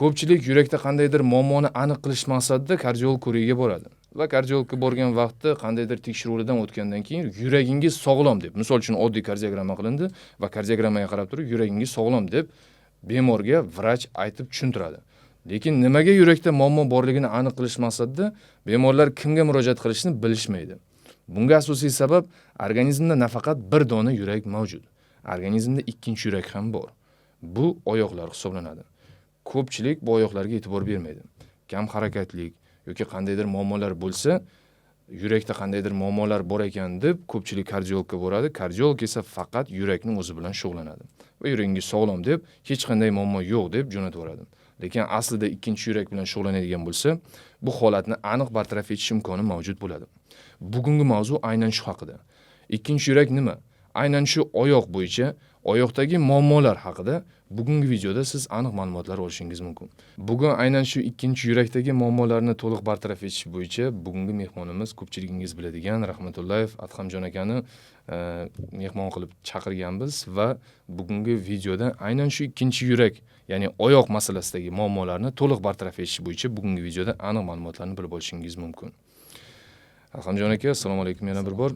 Ko'pchilik yurakda qandaydir muammoni aniq qilish maqsadida kardiolog ko'rigiga boradi va kardiologga borgan vaqtda qandaydir tekshiruvlardan o'tgandan keyin yuragingiz sog'lom deb, misol uchun, oddiy kardiogramma qilindi va kardiogrammaga qarab turib yuragingiz sog'lom deb bemorga vrach aytib tushuntiradi. Lekin nimaga yurakda muammo borligini aniq qilish maqsadida bemorlar kimga murojaat qilishni bilishmaydi. Bunga asosiy sabab organizmda nafaqat bir dona yurak mavjud. Organizmda ikkinchi yurak ham bor. Bu oyoqlar hisoblanadi. Ko'pchilik bu oyoqlarga e'tibor bermaydi. Kam harakatlik yoki qandaydir muammolar bo'lsa, yurakda qandaydir muammolar bor ekan deb ko'pchilik kardiologga boradi. Kardiolog esa faqat yurakning o'zi bilan shug'ullanadi va yuragingiz sog'lom deb, hech qanday muammo yo'q deb jo'natib yuboradi. Lekin aslida ikkinchi yurak bilan shug'ullanadigan bo'lsa, bu holatni aniq bartaraf etish imkoni mavjud bo'ladi. Bugungi mavzu aynan shu haqida. Ikkinchi yurak nima? Aynan shu oyoq bo'yicha oyoqdagi muammolar haqida bugungi videoda siz aniq ma'lumotlar olishingiz mumkin. Bugun aynan shu ikkinchi yurakdagi muammolarni to'liq bartaraf etish bo'yicha bugungi mehmonimiz ko'pchiligingiz biladigan Rahmatullayev Adhamjon akani mehmon qilib chaqirganmiz va bugungi videoda aynan shu ikkinchi yurak, ya'ni oyoq masalasidagi muammolarni to'liq bartaraf etish bo'yicha bugungi videoda aniq ma'lumotlarni bilib olishingiz mumkin. Adhamjon aka, assalomu alaykum yana bir bor.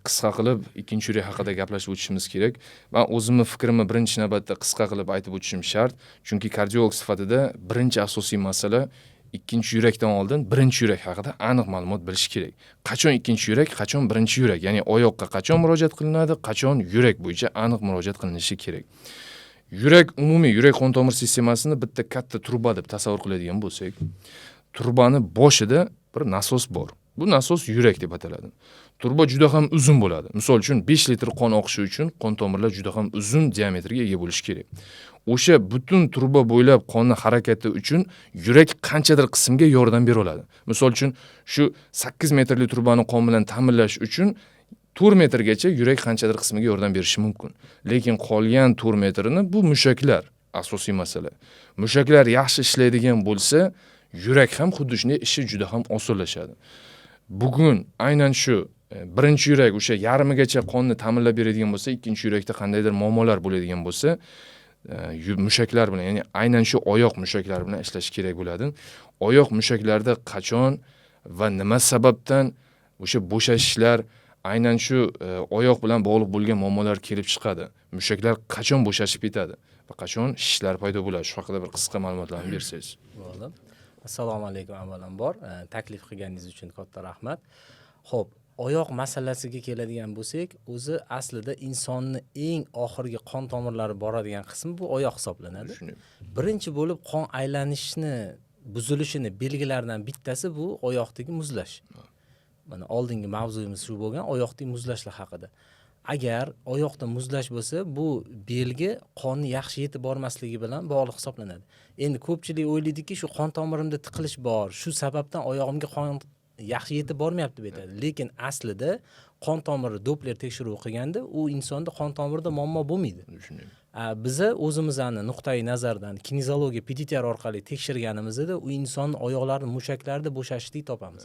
Qisqa qilib ikkinchi yurak haqida gaplashib o'tishimiz kerak. Man o'zimni fikrimni birinchi navbatda qisqa qilib aytib o'tishim shart, chunki kardiolog sifatida birinchi asosiy masala ikkinchi yurakdan oldin birinchi yurak haqida aniq ma'lumot bilish kerak. Qachon ikkinchi yurak, qachon birinchi yurak, ya'ni oyoqqa qachon murojaat qilinadi, qachon yurak bo'yicha aniq murojaat qilinishi kerak. Yurak umumiy yurak qon tomir sistemasini bitta katta truba deb tasavvur qiladigan bo'lsak, trubani boshida bir nasos bor. Bu nasos yurak deb ataladi. Truba juda ham uzun bo'ladi. Misol uchun, 5 litr qon oqishi uchun qon tomirlar juda ham uzun diametrga ega bo'lishi kerak. O'sha butun truba bo'ylab qonni harakati uchun yurak qanchadir qismga yordam bera oladi. Misol uchun, shu 8 metrli trubani qon bilan ta'minlash uchun 4 metrgacha yurak qanchadir qismiga yordam berishi mumkin. Lekin qolgan 4 metrini bu mushaklar asosiy masala. Mushaklar yaxshi ishlaydigan bo'lsa, yurak ham xuddi shunday ishi juda ham osonlashadi. Bugun aynan shu birinchi yurak o'sha yarmigacha qonni ta'minlab beradigan bo'lsa, ikkinchi yurakda qandaydir muammolar bo'ladigan bo'lsa, mushaklar bilan, ya'ni aynan shu oyoq mushaklari bilan ishlash kerak bo'ladi. Oyoq mushaklarida qachon va nima sababdan o'sha bo'shashishlar, aynan shu oyoq bilan bog'liq bo'lgan muammolar kelib chiqadi? Mushaklar qachon bo'shashib ketadi va qachon shishlar paydo bo'ladi? Shu haqida bir qisqa ma'lumotlarni bersangiz. Bo'ldi. Assalomu alaykum avvalambor. Taklif qilganingiz uchun katta rahmat. Xo'p, oyoq masalasiga keladigan bo'lsak, o'zi aslida insonni eng oxirgi qon tomirlari boradigan qismi bu oyoq hisoblanadi. Shunday. Birinchi bo'lib qon aylanishini buzilishini belgilaridan bittasi bu oyoqdagi muzlash. Mana oldingi mavzuyimiz shu bo'lgan, oyoqdagi muzlashlar haqida. Agar oyoqda muzlash bo'lsa, bu belgi qonni yaxshi yetib bormasligi bilan bog'liq hisoblanadi. Endi ko'pchilik o'ylaydiki, shu qon tomirimda tiqilish bor, shu sababdan oyog'imga qon yaxshi yetib bormayapti deb aytadi. Lekin aslida qon tomiri Doppler tekshiruvi qilganda u insonda qon tomirida muammo bo'lmaydi. Shunday. Biza o'zimizni nuqtai nazardan kineziologiya PDTR orqali tekshirganimizda u insonni oyoqlarini mushaklarida bo'shashishlik topamiz.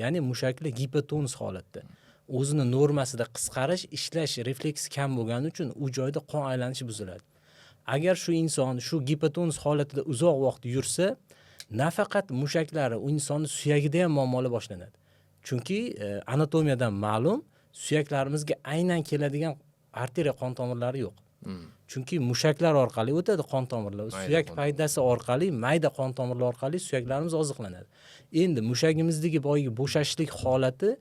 Ya'ni mushaklar gipotonus holatda. O'zini normasida qisqarish, ishlash refleksi kam bo'lgani uchun u joyda qon aylanishi buziladi. Agar shu inson shu gipotonus holatida uzoq vaqt yursa, nafaqat mushaklari, u insonni suyagida ham muammolar boshlanadi. Chunki anatomiyadan ma'lum, suyaklarimizga aynan keladigan arteriya qon tomirlari yo'q. Chunki mushaklar orqali o'tadi qon tomirlar. Mayda Suyak qon paydasi orqali, mayda qon tomirlar orqali suyaklarimiz oziqlanadi. Endi mushagimizdagi boyagi bo'shashlik holati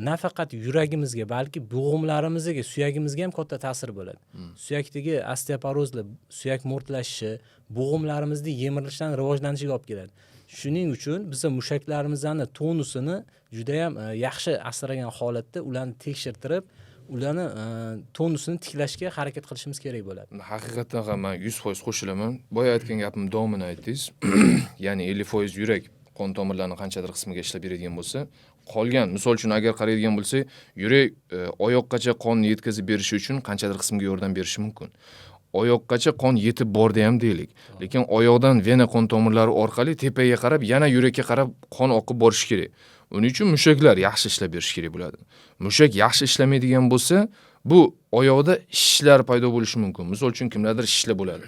nafaqat yuragimizga, balki bo'g'imlarimizga, suyagimizga ham katta ta'sir bo'ladi. Suyakdagi osteoporozlar, suyak mo'rtlashishi, bo'g'imlarimizni yemirilishidan rivojlanishiga olib keladi. Shuning uchun biz mushaklarimizni tonusini judayam yaxshi asragan holatda ularni tekshirtirib, ularni tonusini tiklashga harakat qilishimiz kerak bo'ladi. Haqiqatdan ham man 100% qo'shilaman. Boya aytgan gapim davomini aytdingiz. Ya'ni 50% yurak qon tomirlarini qanchadir qismiga ishlab beradigan bo'lsa, qolgan, misol uchun, agar qaraydigan bo'lsak, yurak oyoqqacha qonni yetkazib berishi uchun qanchadir qismga yordam berishi mumkin. Oyoqqacha qon yetib bordi ham deylik. Lekin oyoqdan vena qon tomirlari orqali tepaga qarab, yana yurakka qarab qon oqib borishi kerak. Uning uchun mushaklar yaxshi ishlab berishi kerak bo'ladi. Mushak yaxshi ishlamaydigan bo'lsa, bu oyoqda shishlar paydo bo'lishi mumkin. Misol uchun, kimlardir shishlar bo'ladi.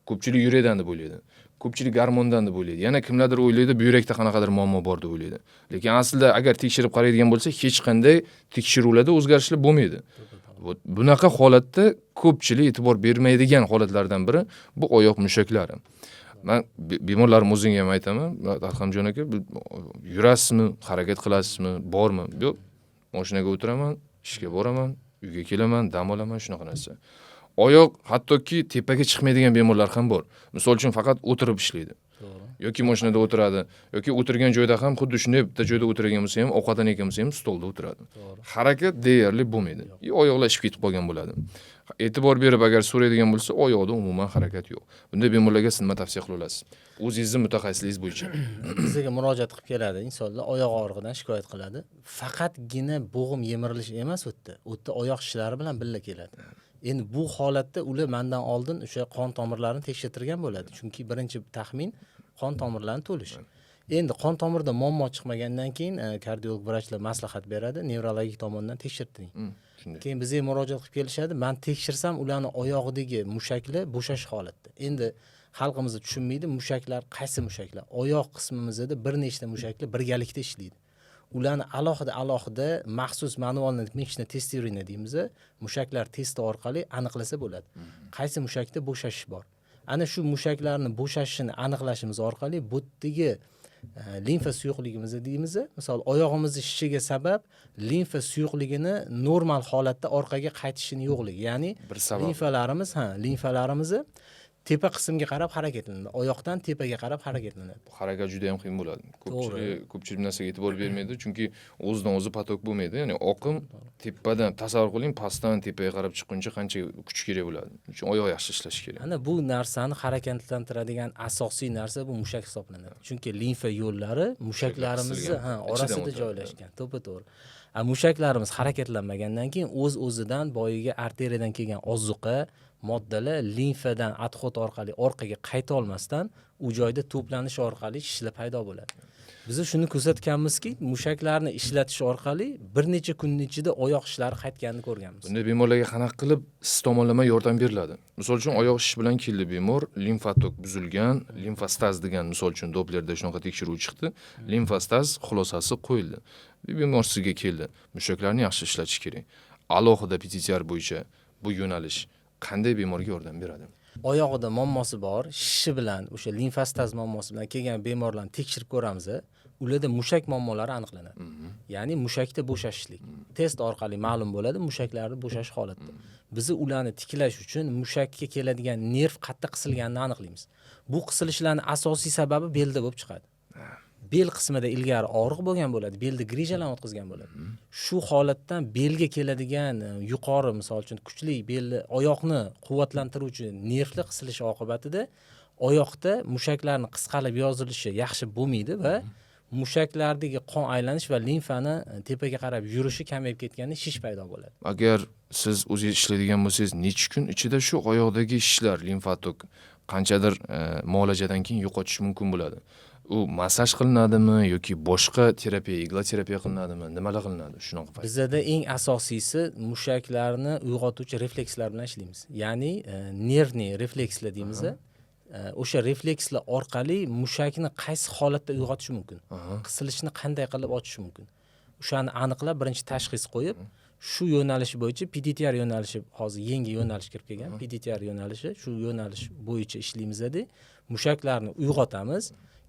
Ko'pchilik yurakdan deb o'ylaydi. Ko'pchilik gormondan deb o'ylaydi. Yana kimlardir o'ylaydi, buyrakda qanaqadir muammo bor deb o'ylaydi. Lekin aslida agar tekshirib qaraydigan bo'lsa, hech qanday tekshiruvlarda o'zgarishlar bo'lmaydi. Bunaqa holatda ko'pchilik e'tibor bermaydigan holatlardan biri bu oyoq mushaklari. Man bemorlarim o'zimga ham aytaman, Adhamjon aka, yurasizmi, harakat qilasizmi, bormi? Yo'q, mashinaga o'tiraman, ishga boraman, uyga kelaman, dam olaman, shunaqa narsa. Oyoq hattoki tepaga chiqmaydigan bemorlar ham bor. Misol uchun faqat o'tirib ishlaydi. Yoki mashinada o'tiradi, yoki o'tirgan joyda ham xuddi shunday bitta joyda o'tirgan bo'lsa ham, ovqatlanayotgan bo'lsa ham stolda o'tiradi. Harakat deyarli bo'lmaydi. Oyoqlar ishib ketib qolgan bo'ladi. E'tibor berib agar so'raydigan bo'lsa, oyoqda umuman harakat yo'q. Bunday bemorlarga siz nima tavsiya qila olasiz? O'zingizni mutaxassisligingiz bo'yicha. Bizga murojaat qilib keladi insonlar, oyoq og'rig'idan shikoyat qiladi. Faqatgina bo'g'im yemirilishi emas u yerda. U yerda oyoq shishlari bilan birga keladi. Endi bu holatda ular mendan oldin o'sha qon tomirlarini tekshirtirgan bo'ladi. Chunki birinchi taxmin qon tomirlarini to'lishi. Endi qon tomirda muammo chiqmagandan keyin kardiolog vrachlar maslahat beradi, nevrologik tomondan tekshirtiring. Keyin bizga murojaat qilib kelishadi. Men tekshirsam ularni oyog'idagi mushaklar bo'shash holatda. Endi xalqimiz tushunmaydi, mushaklar qaysi mushaklar? Oyoq qismimizda bir nechta mushaklar birgalikda ishlaydi. Ularni alohida alohida maxsus manualni мышечное тестирование deymiz, mushaklar testi orqali aniqlasa bo'ladi. Qaysi mushakda bo'shashish bor? Ana shu mushaklarni bo'shashishini aniqlashimiz orqali bu yerdagi limfa suyuqligimizni deymiz, misol oyog'imizni shishiga sabab limfa suyuqligini normal holatda orqaga qaytishini yo'qligi, ya'ni bir sabab. Limfalarimiz, ha, limfalarimizni tepa qismga qarab harakatlanadi, oyoqdan tepaga qarab harakatlanadi. Bu harakat juda ham qiyin bo'ladi. Ko'pchilik bu narsaga e'tibor bermaydi, chunki o'zidan o'zi поток bo'lmaydi. Ya'ni oqim tepadan, tasavvur qiling, pastdan tepaga qarab chiqquncha qancha kuch kerak bo'ladi. Shuning uchun oyoq yaxshi ishlashi kerak. Ana bu narsani harakatlantiradigan asosiy narsa bu mushak hisoblanadi. Chunki limfa yo'llari mushaklarimizni, ha, orasida joylashgan. To'ppa-to'g'ri. Mushaklarimiz harakatlanmagandan keyin o'z-o'zidan boyiga arteriyadan kelgan ozuqa moddalar limfadan отход orqali orqaga qayta olmasdan u joyda to'planish orqali shishlar paydo bo'ladi. Biz shuni ko'rsatganmizki, mushaklarni ishlatish orqali bir necha kunning ichida oyoq shishlari qaytganini ko'rganmiz. Bunday bemorlarga qanaqa qilib siz tomonlama yordam beriladi? Misol uchun oyoq shish bilan keldi bemor, limfatok buzilgan, limfostaz degan misol uchun Dopplerda shunaqa tekshiruv chiqdi. Limfostaz xulosasi qo'yildi. Bemor sizga keldi. Mushaklarni yaxshi ishlatish kerak. Alohida PTTR bo'yicha bu yo'nalish qanday bemorga yordam beradi? Oyog'ida muammosi bor, shishi bilan, o'sha limfostaz muammosi bilan kelgan bemorlarni tekshirib ko'ramiz. Ularda mushak muammolari aniqlanadi. Ya'ni mushakda bo'shashishlik. Test orqali ma'lum bo'ladi mushaklarni bo'shash holatida. Biz ularni tiklash uchun mushakka keladigan nerv qattiq qisilganini aniqlaymiz. Bu qisilishlarning asosiy sababi belda bo'lib chiqadi. Bel qismida ilgari og'riq bo'lgan bo'ladi, belda grijalarni o'tkazgan bo'ladi. Shu holatdan belga keladigan yuqori, misol uchun kuchli belni, oyoqni quvvatlantiruvchi nervli qisilishi oqibatida oyoqda mushaklarni qisqalib yozilishi yaxshi bo'lmaydi va mushaklardagi qon aylanish va limfani tepaga qarab yurishi kamayib ketganda shish paydo bo'ladi. Agar siz o'zingiz ishlaydigan bo'lsangiz, necha kun ichida shu oyoqdagi shishlar, limfatok qanchadir muolajadan keyin yo'qotish mumkin bo'ladi? U massaj qilinadimi yoki boshqa terapiya, igloterapiya qilinadimi? Nimalar qilinadi shunaqa payt? Bizda eng asosiysi mushaklarni uyg'otuvchi reflekslar bilan ishlaymiz. Ya'ni nervniy reflekslar deymiz. O'sha reflekslar orqali mushakni qaysi holatda uyg'otish mumkin? Qisilishni qanday qilib ochish mumkin? O'shani aniqlab birinchi tashxis qo'yib, shu yo'nalish bo'yicha PDTR yo'nalishi, hozir yangi yo'nalish kirib kelgan, PDTR yo'nalishi, shu yo'nalish bo'yicha ishlaymiz-da, mushaklarni uyg'otamiz.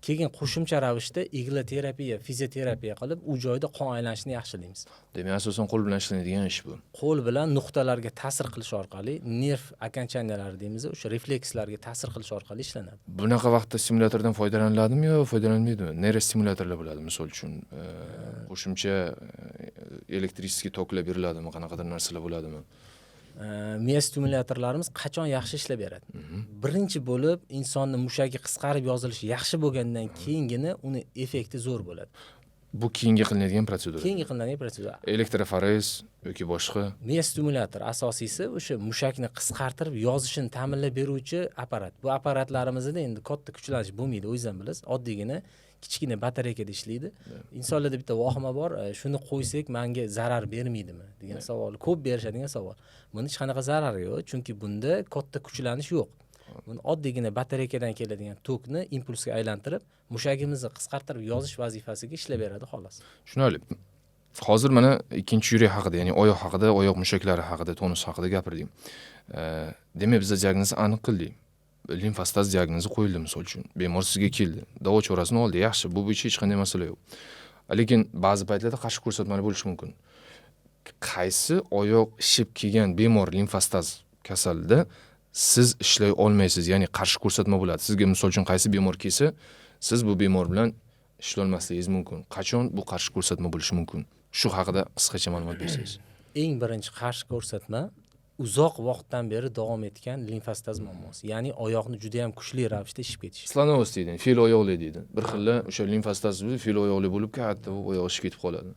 Keyin qo'shimcha ravishda igloterapiya, fizioterapiya qilib, u joyda qon aylanishini yaxshilaymiz. Demak, asosan qo'l bilan ishlanadigan ish bu. Qo'l bilan nuqtalarga ta'sir qilish orqali nerv окончания lari deymiz, o'sha reflekslarga ta'sir qilish orqali ishlanadi. Bunaqa vaqtda stimulyatordan foydalaniladimi yo foydalanilmaydimi? Neyrostimulyatorlar bo'ladi, misol uchun, qo'shimcha электрический toklar beriladimi, qanaqadir narsalar bo'ladimi? Miostimulyatorlarimiz qachon yaxshi ishlab beradi? Birinchi bo'lib insonni mushagi qisqarib yozilishi yaxshi bo'lgandan keyingina uni effekti zo'r bo'ladi. Bu keyingi qilinadigan protsedura. Keyingi qilinadigan protsedura. Elektroforez yoki boshqa. Miostimulyator asosiysi o'sha mushakni qisqartirib yozishini ta'minlab beruvchi apparat. Bu apparatlarimizda endi katta kuchlanish bo'lmaydi, o'zingiz ham bilasiz. Oddiygina kichkina batareykada ishlaydi. Insonlarda bitta vahima bor, shuni qo'ysak menga zarar bermaydimi degan savol, ko'p berishadigan savol. Buni hech qanaqa zarari yo'q, chunki bunda katta kuchlanish yo'q. Buni oddiygina batareykadan keladigan tokni impulsga aylantirib, mushagimizni qisqartirib yozish vazifasiga ishlab beradi, xolos. Tushunarli. Hozir mana ikkinchi yurak haqida, ya'ni oyoq haqida, oyoq mushaklari haqida, tonus haqida gapirdik. Demak, biza diagnozni aniq qildik. Limfostaz diagnozi qo'yildi misol uchun. Bemor sizga keldi, davo chorasini oldi, yaxshi, bu bo'yicha hech qanday masala yo'q. Lekin ba'zi paytlarda qarshi ko'rsatmalar bo'lishi mumkin. Qaysi oyoq shishib kelgan bemor limfostaz kasalida siz ishlay olmaysiz, ya'ni qarshi ko'rsatma bo'ladi. Sizga misol uchun qaysi bemor kelsa, siz bu bemor bilan ishlolmasligingiz mumkin. Qachon bu qarshi ko'rsatma bo'lishi mumkin? Shu haqida qisqacha ma'lumot bersangiz. Eng birinchi qarshi ko'rsatma uzoq vaqtdan beri davom etgan limfostaz muammosi, ya'ni oyoqni juda ham kuchli ravishda shishib ketishi. Слоновость deydi, fil oyoqli deydi. Bir xilla o'sha limfostaz fil oyoqli bo'lib, katta bo'lib oyog'i shishib ketib qoladi.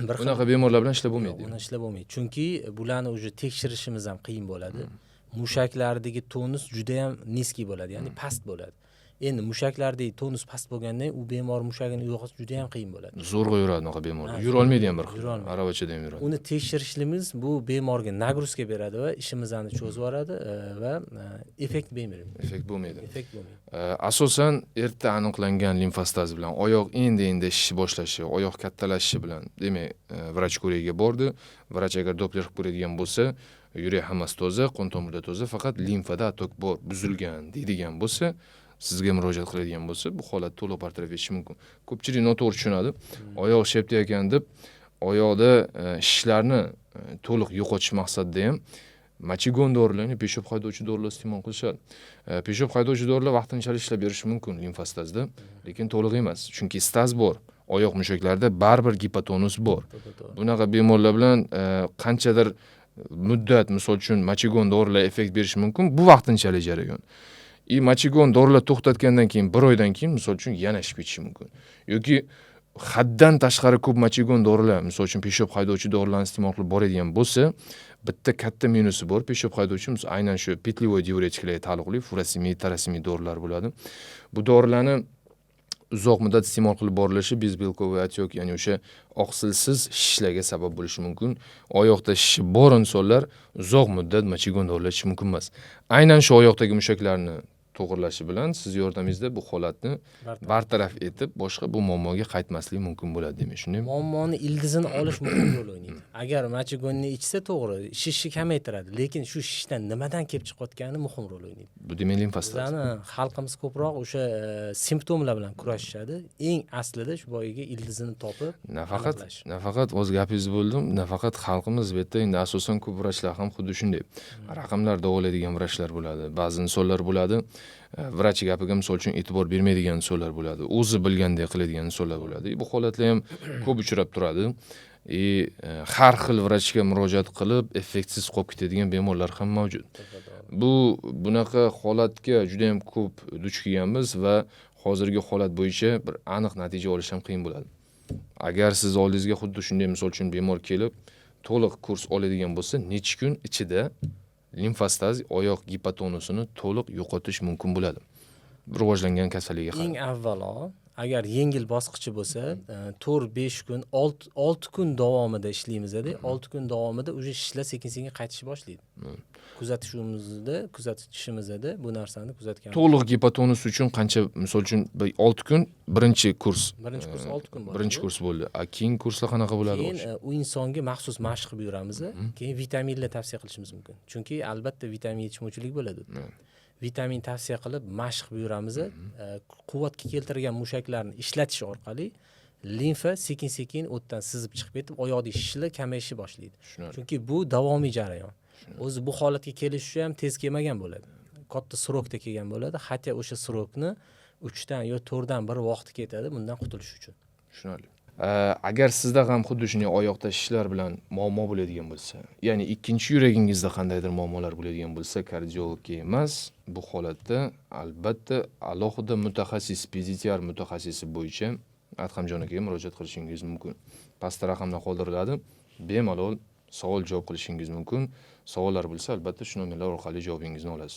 Bir xil. Bunaqa bemorlar bilan ishlab bo'lmaydi. Uni ishlab bo'lmaydi, chunki bularni уже tekshirishimiz ham qiyin bo'ladi. Mushaklardagi tonus juda ham низкий bo'ladi, ya'ni past bo'ladi. Endi mushaklardagi tonus past bo'lgandan keyin u bemor mushagini uyg'otish juda ham qiyin bo'ladi. Zo'rg'a yuradi unaqa bemorlar. Ha, Yurolmaydi ham bir xil. yurolmaydi. Aravachada ham yuradi. Uni tekshirishimiz bu bemorga нагрузка beradi va ishimizni cho'zib yuboradi va effekt bermaydi. Effekt bo'lmaydi. Effekt bo'lmaydi. Asosan erta aniqlangan limfostaz bilan oyoq endi endi shisha boshlashi, oyoq kattalashishi bilan, demak, vrach ko'rigiga bordi. Vrach agar Doppler qilib ko'radigan bo'lsa, yurak hammasi toza, qon tomirlar toza, faqat limfada отток bor, buzilgan deydigan bo'lsa, sizga murojaat qiladigan bo'lsa, bu holat to'liq bartaraf etishi mumkin. Ko'pchilik noto'g'ri tushunadi. Oyoq shishyapti ekan deb oyoqda shishlarni to'liq yo'qotish maqsadida ham мочегон dorilarni, peshob haydovchi dorilar iste'mol qilishadi. Peshob haydovchi dorilar vaqtinchalik ishlab berishi mumkin limfostazda, lekin to'liq emas. Chunki staz bor. Oyoq mushaklarida baribir gipotonus bor. To'g'ri. Bunaqa bemorlar bilan qanchadir muddat, misol uchun, мочегон dorilar effekt berishi mumkin. Bu vaqtinchalik jarayon. И мочегон dorilar to'xtatgandan keyin bir oydan keyin, misol uchun, yana shishib ketishi mumkin. Yoki haddan tashqari ko'p мочегон dorilar, misol uchun, peshob haydovchi dorilarni iste'mol qilib boradigan bo'lsa, bitta katta minusi bor. Peshob haydovchi aynan shu петлевой diuretiklarga taalluqli furosemid, torasemid dorilar bo'ladi. Bu dorilarni uzoq muddat iste'mol qilib borilishi безбелковый отек, ya'ni o'sha oqsilsiz shishlarga sabab bo'lishi mumkin. Oyoqda shishi bor insonlar uzoq muddat мочегон dorilar ichishi mumkin emas. Aynan shu oyoqdagi mushaklarni to'g'irlashi bilan siz yordamingizda bu holatni bartaraf etib, boshqa bu muammoga qaytmaslik mumkin bo'ladi, demak, shundaymi? Muammoni ildizini olish muhim rol o'ynaydi. Agar мочегон ni ichsa, to'g'ri, shishni kamaytiradi, lekin shu shishdan nimadan kelib chiqayotgani muhim rol o'ynaydi. Bu demak limfostaz. Bizani xalqimiz ko'proq o'sha simptomlar bilan kurashishadi. Eng aslida shu boyagi ildizini topib nafaqat aniqlash. Nafaqat, o'z gapingizni bo'ldim, nafaqat xalqimiz, bu yerda endi asosan ko'p vrachlar ham xuddi shunday raqamlar davolaydigan vrachlar bo'ladi. Ba'zi insonlar bo'ladi, vrach gapiga, misol uchun, e'tibor bermaydigan insonlar bo'ladi, o'zi bilgandek qiladigan insonlar bo'ladi. Bu holatlar ham ko'p uchrab turadi. И har xil vrachga murojaat qilib, effektsiz qolib ketadigan bemorlar ham mavjud. Bu bunaqa holatga juda yam ko'p duch kelganmiz va hozirgi holat bo'yicha bir aniq natija olish ham qiyin bo'ladi. Agar siz oldingizga xuddi shunday, misol uchun, bemor kelib, to'liq kurs oladigan bo'lsa, necha kun ichida limfostaz oyoq gipotonusini to'liq yo'qotish mumkin bo'ladi, rivojlangan kasallikka Eng qarab? avvalo, agar yengil bosqichi bo'lsa, 4-5 kun, 6 kun davomida ishlaymizda, 6 kun davomida уже shishlar sekin sekin qaytishni boshlaydi. Kuzatishimizda bu narsani kuzatgan. To'liq gipotonus uchun qancha, misol uchun, 6 kun birinchi kurs? Birinchi kurs 6 kun bo'ladi. Birinchi kurs bo'ldi. A keyingi kurslar qanaqa bo'ladi? Keyin u insonga maxsus mashq buyuramiz, keyin vitaminlar tavsiya qilishimiz mumkin, chunki albatta vitamin yetishmovchilik bo'ladi. Vitamin tavsiya qilib, mashq buyuramiz. Quvvatga keltirgan mushaklarni ishlatish orqali limfa sekin sekin o'tdan sizib chiqib ketib, oyoqdagi shishlar kamayishni boshlaydi. Tushunarli. Chunki bu davomiy jarayon. O'zi bu holatga kelish uchun ham tez kelmagan bo'ladi, katta срок da kelgan bo'ladi. Hatto o'sha срок ni uchdan yo to'rtdan bir vaqti ketadi bundan qutulish uchun. Tushunarli. Agar sizda ham xuddi shunday oyoqda shishlar bilan muammo bo'ladigan bo'lsa, ya'ni ikkinchi yuragingizda qandaydir muammolar bo'ladigan bo'lsa, kardiologga emas, bu holatda albatta alohida mutaxassis, pediatr mutaxassisi bo'yicha Adhamjon akaga murojaat qilishingiz mumkin. Pastda raqamlar qoldiriladi, bemalol savol javob qilishingiz mumkin. Savollar bo'lsa, albatta shu nomerlar orqali javobingizni olasiz.